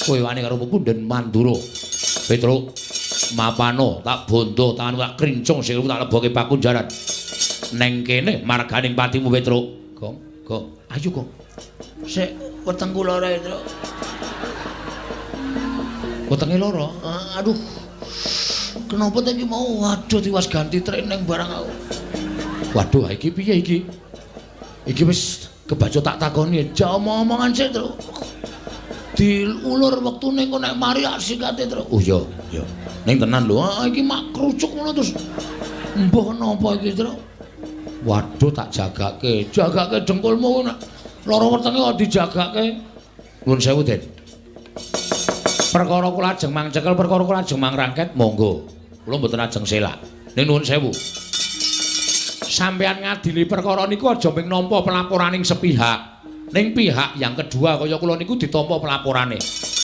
Kowe wani karo pepunden Mandura. Petruk, mapano tak bondo tanganmu tak krincung sikilmu tak leboke pakunjaran. Neng kene marganing patimu Petruk. Gong, gong. Ayo, Gong. Sik wetengku lara, Truk. Wetenge lara. Ah, aduh. Kenapa ta iki mau? Waduh, tiwas ganti training barang aku. Waduh, iki piye iki? Iki wis kebaca tak takoni, ja omong-omongan sik, Truk. Diulur wektune engko nek mari sikate, Truk. Oh iya, iya. Ning tenan lho, ah iki mak krucuk ngono terus. Mbah napa iki, Truk? Waduh, tak jagake. Jagake dengkulmu nek lara wetenge kok dijagake. Nuwun sewu, Den. Perkara kula ajeng mangcekel, perkara kula ajeng mangrangket, monggo. Kula mboten ajeng selak. Ning nuwun sewu. Sampeyan ngadili perkara niku aja mung nampa pelaporaning sepihak. Ning pihak yang kedua kaya kula niku ditampa pelaporane.